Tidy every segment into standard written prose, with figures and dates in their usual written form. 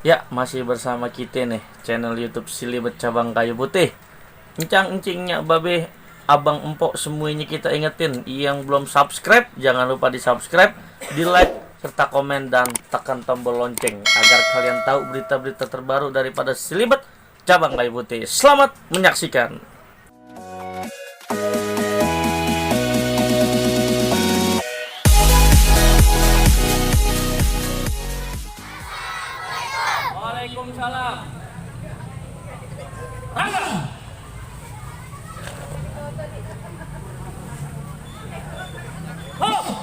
Ya, masih bersama kita nih, channel YouTube Silibet Cabang Kayu Putih. Encang-encingnya babe, abang empok semuanya kita ingetin. Yang belum subscribe, jangan lupa di subscribe, di like, serta komen dan tekan tombol lonceng agar kalian tahu berita-berita terbaru daripada Silibet Cabang Kayu Putih. Selamat menyaksikan. Waalaikumsalam. Rangga. Ho.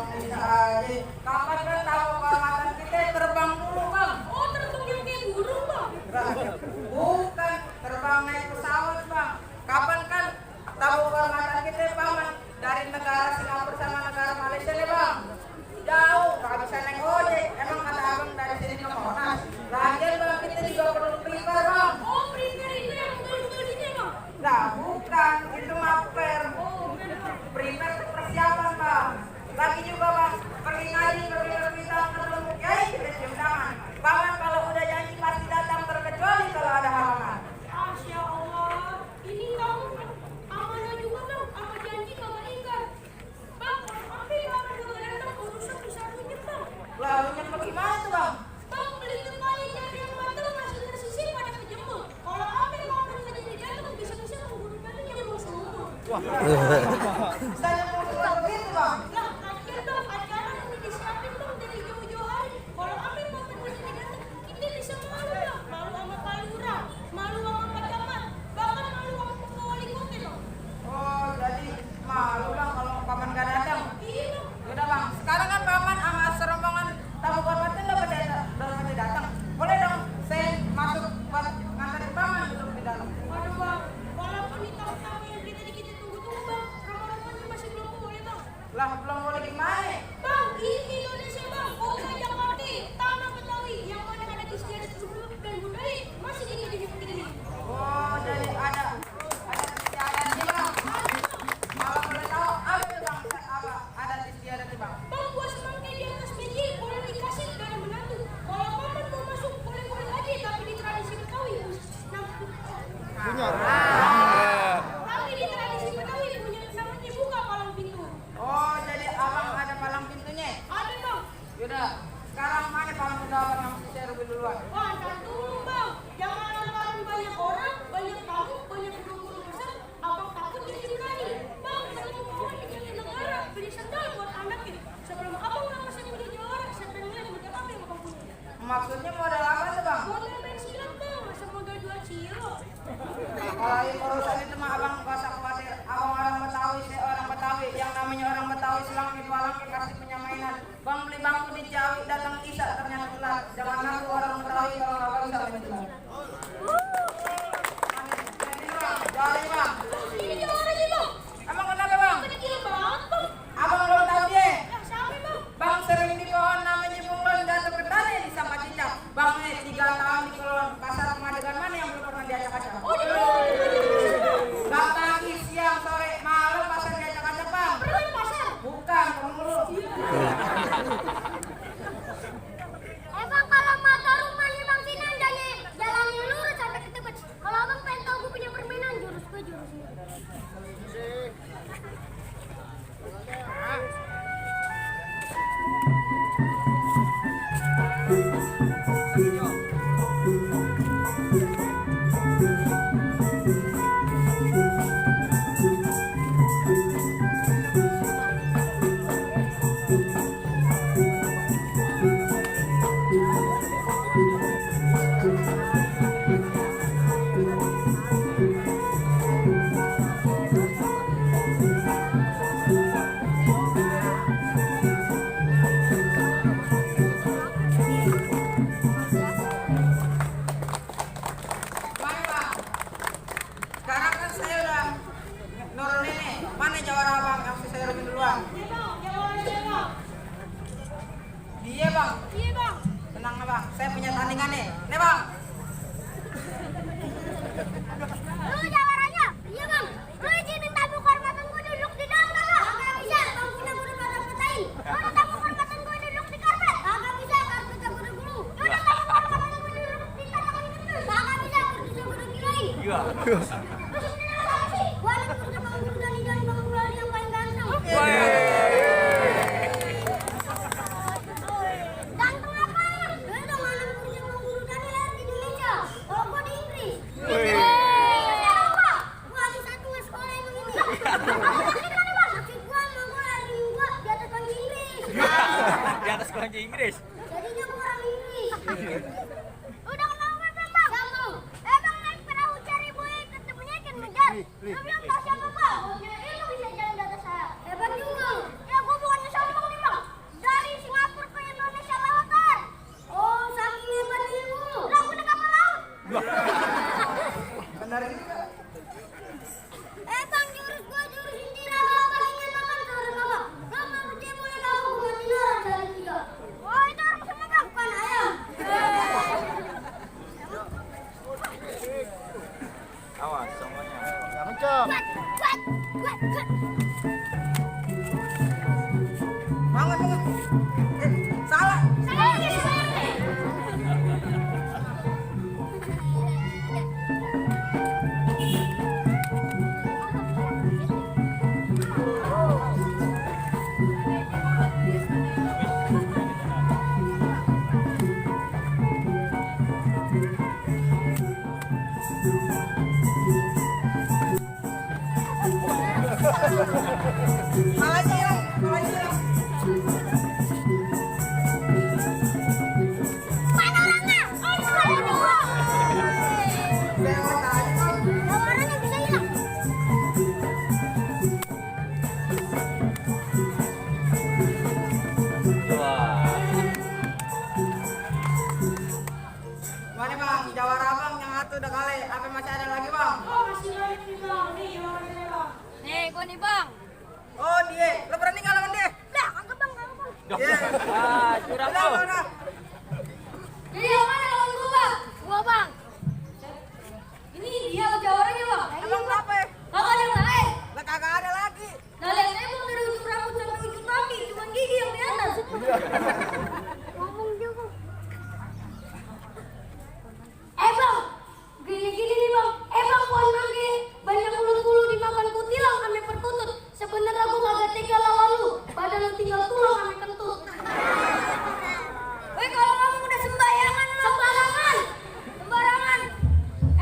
Bang bisa aja. Kapan kan tahu kehormatan kita terbang dulu Bang? Oh, terbang yang kayak burung, Bang? Bukan, terbang naik pesawat Bang. Kapan kan tahu kehormatan kita Paman dari negara Singapura sama negara Malaysia nih Bang? Jauh, nggak bisa naik ojek. Emang kata abang dari sini ke Monas. Lagian Bang kita juga perlu prepare Bang. Oh, prepare itu yang betul-betul gitu ya, Bang? Nah, bukan, itu maper. Oh, benar. Prepare itu persiapan Bang. Lagi juga Bang, pergi ngaji, pergi kita ketemu kiai kita cium tangan. Paman kalau udah janji pasti datang terkecuali kalau ada halangan. Masya Allah, ini kamu amanah juga Bang, apa janji kagak ingkar. Bang, tapi Paman juga datang urusan bisa runyam Bang. Lah, runyam bagaimana tuh Bang? Bang, beli kembali jadi yang matang masih tersisir pada kejemur. Kalau apa yang Paman nggak jadi datang bisa-bisa menggurung batu yang mau semua. Saya mau keluar begitu Bang. Lah, akhir Bang, acara ini disiapin Bang dari jauh-jauh hari. Kalau apa yang Paman nggak jadi datang, kita bisa malu Bang. Malu sama Pak Lurah, malu sama Pak Camat, bahkan malu sama Pak Wali Kota Bang. Oh, jadi malu Bang kalau Paman gak datang. Iya Bang. Yaudah Bang, sekarang kan Paman sama serombongan tamu kehormatan udah pada datang. Boleh dong saya masuk buat nganterin Paman duduk di dalam. Waduh Bang, walaupun di tamu-tamu yang kita tunggu-tunggu Bang, ramah-ramahnya masih belum boleh Bang. Lah, belum boleh gimana? Bang, ini Indonesia Bang, kota Jakarta, tanah Betawi, yang mana ada istiadat sebelum dan budaya masih digini begini. Oh, jadi ada istiadat nih Bang. Kalau boleh tahu apa itu Bang? Apa ada istiadat nih Bang? Bang, buat semangka di atas meja boleh dikasih dari menantu. Kalau Paman mau masuk boleh-boleh aja, tapi di tradisi Betawi tapi di tradisi Betawi punya namanya buka palang pintu. Oh, jadi abang ada palang pintunya? Ada Bang. Yaudah, sekarang mana palang pintu abang yang saya rugi duluan? Wah, ntar dulu Bang. Jangan lantaran banyak orang, banyak tamu, banyak burung-burung besar, abang takut jadi berani. Bang, kalau mau dijaga negara, beli sendal buat anaknya. Sebelum abang ngerasain menjadi orang, siapa yang lihat modal apa yang abang punya? Maksudnya modal apa tuh Bang? Modal main silat Bang, masa modal jual cilok. Kalau yang urusan itu mah abang gak usah khawatir. Abang orang Betawi, saya orang Betawi. Yang namanya orang Betawi selangit walangit kasih punya mainan. Bang beli bangku di Jawi, datang Isa ternyata telat. Jangan ngaku orang Betawi kalau nggak bisa main telat. Jali Bang. Ini dia orang ini Bang. Emang kenapa Bang? Ini gila banget Bang. Abang belum tahu dia. Lah, siapa Bang? Bang sering di pohon namanya bunglon jatuh ke tanah di sampah cicak. Bang 3 tahun di kolon pasar pengadegan mana yang belum pernah diacak-acak? Oh, di Bang. Bang pagi, siang, sore, malam pasar diacak-acak Bang. Pernah di pasar? Bukan, pemulung. Bang, kalau motor rumahnya Bang Sinan jalan yang lurus sampai ke Tebet. Kalau abang pengen tahu gue punya permainan, jurus gue jurus ini. Mana Bang? Sekarang kan saya udah nurunin nih. Mana jawara Bang yang saya rugi duluan? Iya Bang, dia Bang. Dia Bang. Iya Bang. Tenang na Bang, saya punya tandingan nih. Nih Bang. Lu jawarannya? Iya Bang. Lu izinin tamu kehormatan gue duduk di dalam kagak? Kagak bisa, tamu kita udah pada petain. Lu tamu kehormatan gue duduk di karpet? Kagak bisa, karpetnya gue udah gulung. Udah tamu kehormatan gue duduk di tatakan itu? Kagak bisa, karpetnya gue udah gilain. Iya. Lu sebenarnya apa sih? Gua anak kerja Bang Dani dan Bang Bulali yang paling ganteng. Ganteng apa? Lu dong anak kerja Bang Dani lahir di Indonesia. Kalau gua di Inggris. Apa? Gua lagi satu sekolah emang ini. Maksud mana Bang? Maksud gua sama gua lagi gua di atas kunci Inggris. Di atas kunci Inggris. Jadinya gua orang Inggris. Udah kenal belum Bang? Belum. Bang naik perahu cari buaya ketemunya ikan ngejar. Lu belum tahu siapa Bang? Lu bisa jalan di atas saya. Hebat juga. Ya gua bukannya sombong nih Bang. Bangun, bangun. Salah. Malahnya hilang, malahnya hilang. Mana orangnya? Oh, Lewat aja. orangnya bisa hilang. Wah. Mana bang, jawara bang yang satu udah kali. Apa masih ada lagi bang? Nih, gua nih bang. Oh dia, lo berani nggak lawan dia? Lah, kagak bang, kagak bang. Iya. Ah, curang Udah, tuh. udah. Jadi yang mana lawan gua bang? Gua bang. Ini dia jawarannya bang. Emang kenapa ya? Kagak ada yang lain. Lah kagak ada lagi. Nah, lihat emang dari ujung rambut sampai ujung kaki, cuma gigi yang di atas. Ngomong juga. Bang, gini-gini nih bang. Bang, pohon mangga banyak ulut-ulut dimakan kutilang sampai perkutut. Sebenarnya gua kagak tega lawan lu, padahal lu tinggal tulang sampai kentut. Weh, kalau ngomong udah sembarangan lu. Sembarangan. Sembarangan.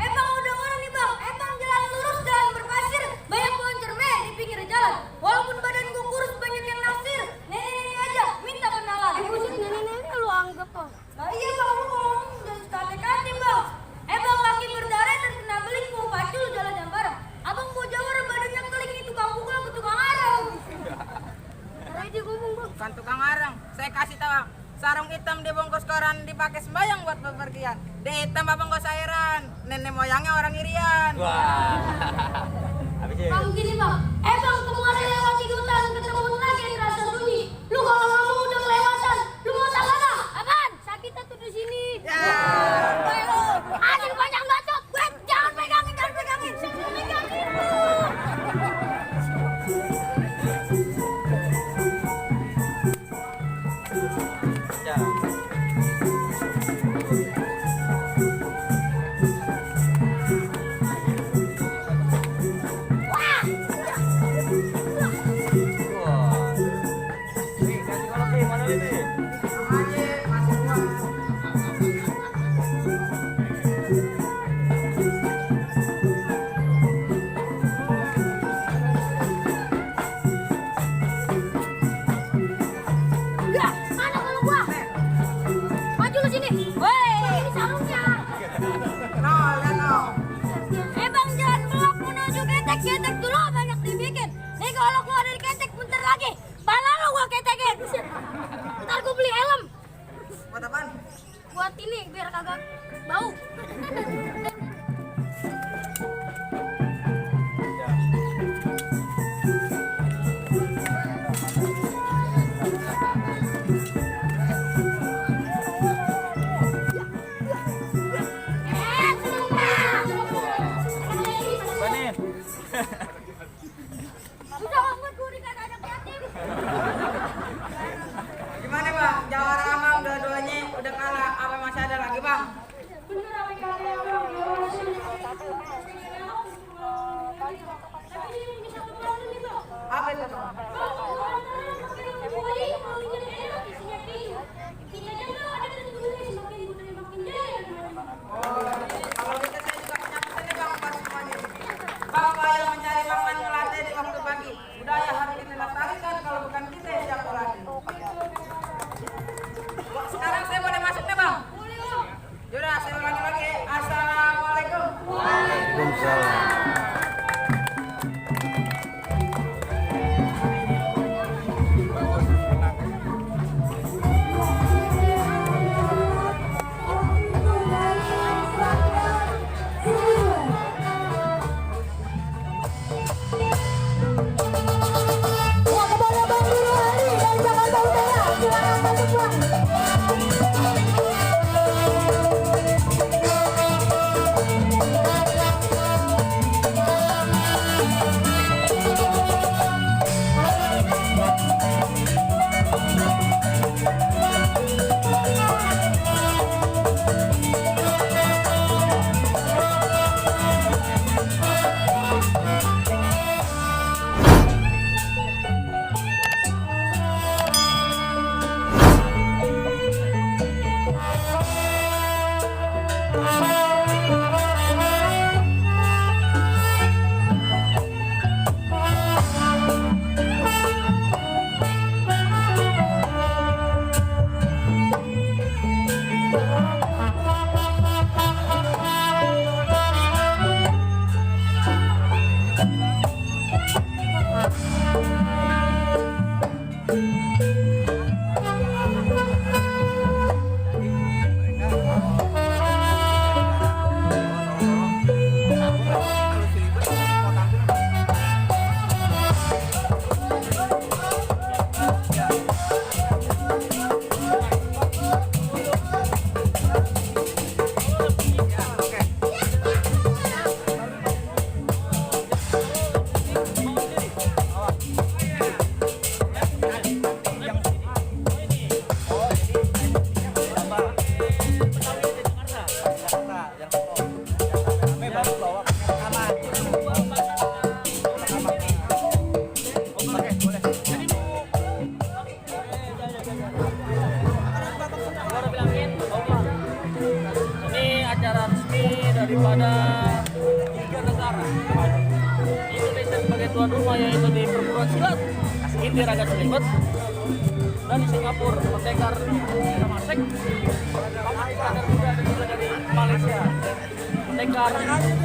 Bang, udah mana nih bang? Bang, jalan lurus jalan berpasir, banyak pohon cermai di pinggir jalan. Walaupun badan gua kurus banyak yang naksir. Nenek-nenek aja minta kenalan. Buset, nenek-nenek lu anggap kok. Nah iya bang, lu ngomong udah kate-kate bang. Bang, laki berdarah terkena beling mau pacul jalan yang bareng. Abang mau jawar badannya keling itu tukang pukul apa tukang arang? Karena dia ngomong bang. Bukan tukang arang. Saya kasih tahu. Sarung hitam dibungkus koran dipakai sembayang buat bepergian. Di hitam abang gak cairan. Nenek moyangnya orang irian. Wah. Habis itu. Bang gini bang, bang kemarin lewat di hutan ketemu lagi yang rasa sunyi. Lu kalau ngomong udah kelewatan, lu mau tak kagak? Apaan? Sakitnya tuh di sini. Ya. Baik lu, anjing banyak bacot. Wait, jangan pegangin, jangan pegangin. Jangan pegangin lu. Ya. Wah. Wah. Nih, kasih kolok nih, mana ini? Aja masih kuat. Ya, mana kalau gua? Maju lu sini. Woi, ini sarungnya. No, ya no. Bang jangan pelok menuju ketek, ketek dulu banyak dibikin. Nih kalau keluar dari ketek bentar lagi, pala lu gua ketekin. Ntar gua beli helm. Buat apaan? Buat ini biar kagak bau. Panen. Udah amat gua dikata anak yatim. Gimana bang? Jawara abang dua-duanya udah kalah. Apa masih ada lagi bang? Ini acara resmi daripada 3 negara. Indonesia sebagai tuan rumah yaitu di perguruan silat Inti Raga Selibet, dan di Singapura Pendekar Temasek, Pendekar Muda, dan juga dari Malaysia Pendekar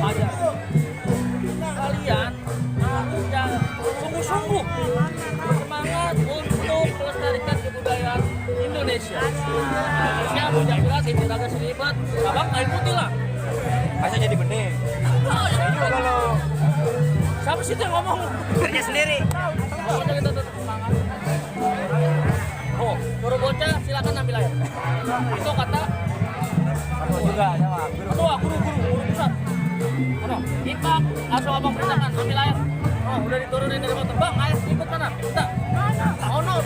Fajar. Kalian harus sungguh-sungguh bersemangat untuk melestarikan kebudayaan Indonesia. Indonesia punya jelas Inti Raga Selibet, cabang kayu putih lah. Masa jadi bening? Kalau Siapa sih yang ngomong? kerja sendiri. Pokoknya kita tetap semangat. Oh, suruh bocah silakan ambil air. Itu kata Aku juga sama. ketua guru pusat. Ano, Ipak, asuh abang perintahkan ambil air. Oh, udah diturunin dari motor. Bang, air ikut mana? Minta. Oh no.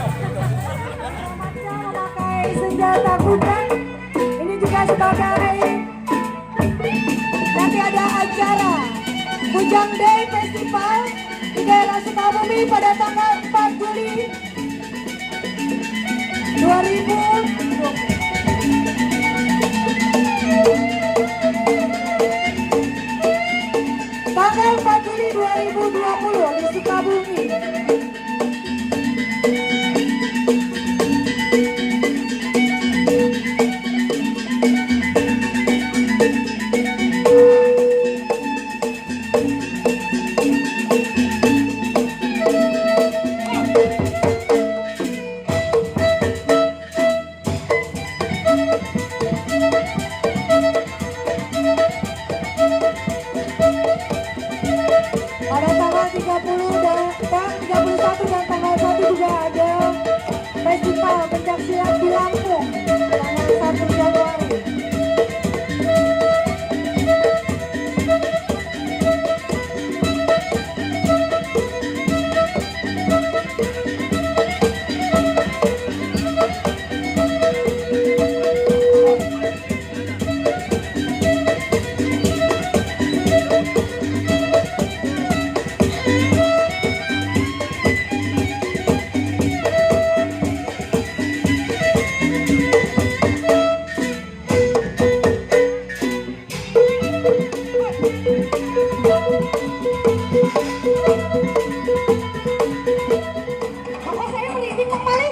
Memakai senjata kuda. Ini juga sebagai nanti ada acara Bujang Day Festival di daerah Sukabumi pada tanggal 4 Juli 2020. Tanggal 4 Juli 2020 di Sukabumi. Pada tanggal 30 dan 31 dan tanggal 1 juga ada festival pencaksilat di Lampung tanggal 1 Januari. Bapak saya merinding kembali.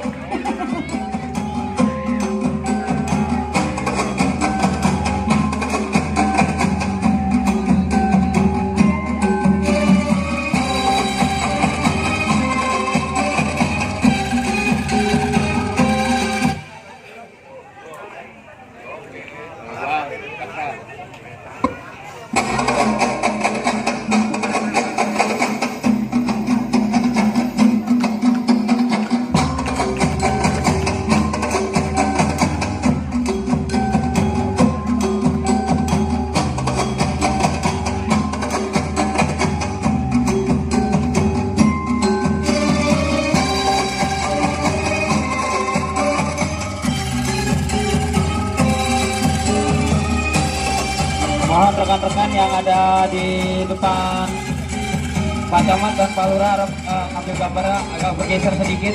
Mohon rekan-rekan yang ada di depan Pak Camat dan Pak Lurah ambil gambarnya agak bergeser sedikit.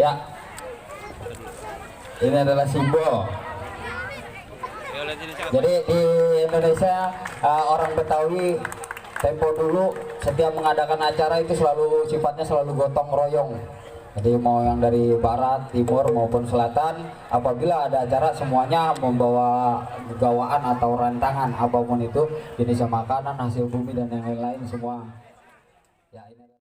Ya, ini adalah simbol. Jadi di Indonesia orang Betawi tempo dulu setiap mengadakan acara itu selalu sifatnya selalu gotong royong. Jadi mau yang dari barat, timur maupun selatan, apabila ada acara semuanya membawa gawaan atau rantangan apapun itu, jenis makanan, hasil bumi dan yang lain-lain semua